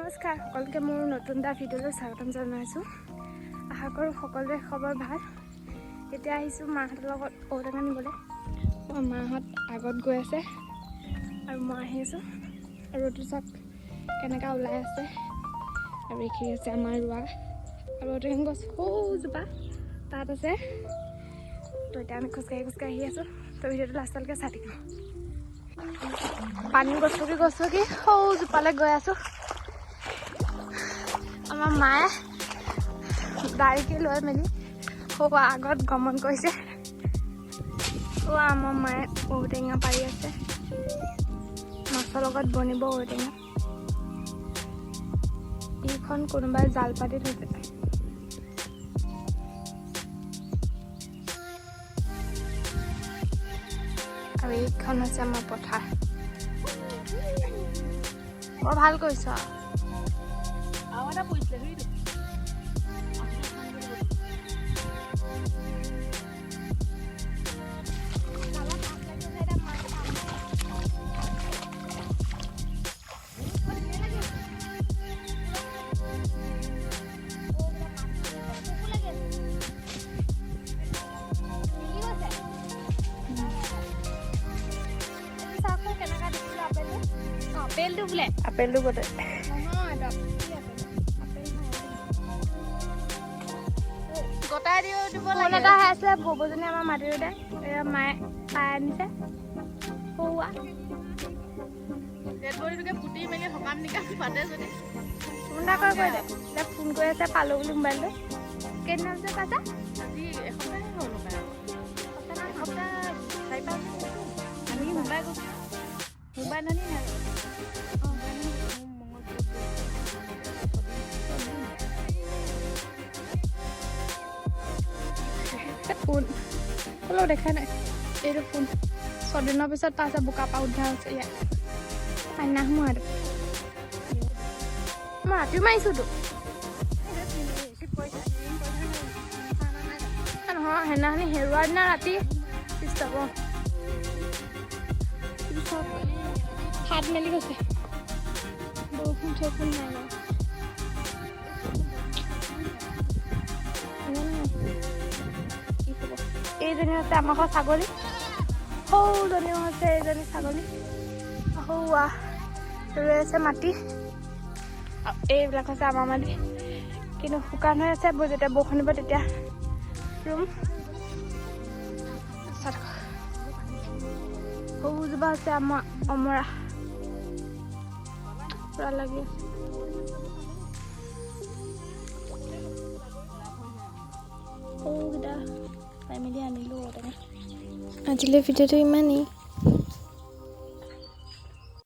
নমস্কাৰ সকলোকে, মোৰ নতুন এটা ভিডিঅ'লৈ স্বাগতম জনাইছোঁ। আশা কৰোঁ সকলোৰে খবৰ ভাল। এতিয়া আহিছোঁ মাহঁতৰ লগত ঔটেঙা নিবলৈ। মাহঁত আগত গৈ আছে আৰু মই আহি আছোঁ। আৰু ৰ'দটো চাওক কেনেকুৱা ওলাই আছে। আৰু এইখিনি হৈছে আমাৰ ৰোৱা আৰু ঔটেঙা গছ সৌজোপা তাত আছে। তো এতিয়া আমি খোজকাঢ়ি খোজকাঢ়ি আহি আছোঁ। তো ভিডিঅ'টো লাষ্টলৈকে চাই থাকিব। পানী গছকি গছকি সৌজোপালৈ গৈ আছোঁ। আমাৰ মায়ে দাড়িকে লৈ মেলি সৌ আগত গমন কৰিছে। অ' আমাৰ মায়ে ঔটেঙা পাৰি আছে, মাছৰ লগত বনিব ঔটেঙা। এইখন কোনোবাই জাল পাতি থৈছে। আৰু এইখন হৈছে আমাৰ পথাৰ। বৰ ভাল কৰিছ। আৰু এটা পৰিছিলে সেইটো। আপেলটো বোলে। আপেলটো গোটে। নহয়, আপেল। গোটাই দিব। ফোন এটা আছিলে, বৌজনী আমাৰ মাটিতে, এয়া মায়ে পাই আনিছে সৌৱা। ডেড বডিটোকে পুতি মেলি সকাম নিকাম পাতে যদি। ফোন এটা কৰি দে। এতিয়া ফোন কৰি আছে পালোঁ বুলি মোবাইলটো। কেইদিনৰ পিছত পাইছা? আজি এসপ্তাহে হ'ল পাই, এসপ্তাহ 4-5 দিন হৈছে। আমি মুম্বাই গৈছোঁ, মুম্বাই নানি নাই। মংগল। ফোন অলপ দেখা নাই। এইটো ফোন 6 দিনৰ পিছত পাইছে, বোকা পৰা উদ্ধাৰ হৈছে। ইয়াত পানী সোমোৱা। এইটো মই ৰাতিও মাৰিছোঁতো। নহয়, সেইদিনাখনি হেৰুৱা দিনা ৰাতি পিছত হাত মেলি গৈছে। বৰষুণ চৰষুণ নাই বাৰু। কি হ'ব? এইজনী হৈছে আমাৰ ঘৰ ছাগলী, সৌজনীও হৈছে এইজনী ছাগলী। সৌৱা ৰৈ আছে মাটি আৰু এইবিলাক হৈছে আমাৰ মাটি, কিন্তু শুকান হৈ আছে। যেতিয়া বৰষুণ দিব তেতিয়া ৰুম। সৌজোপা হৈছে আমাৰ অমৰা, পুৰা লাগি আছে। সৌকেইটা পাই মেলি আনিলোঁ ঔটেঙা। আজিলৈ ভিডিঅ'টো ইমানেই।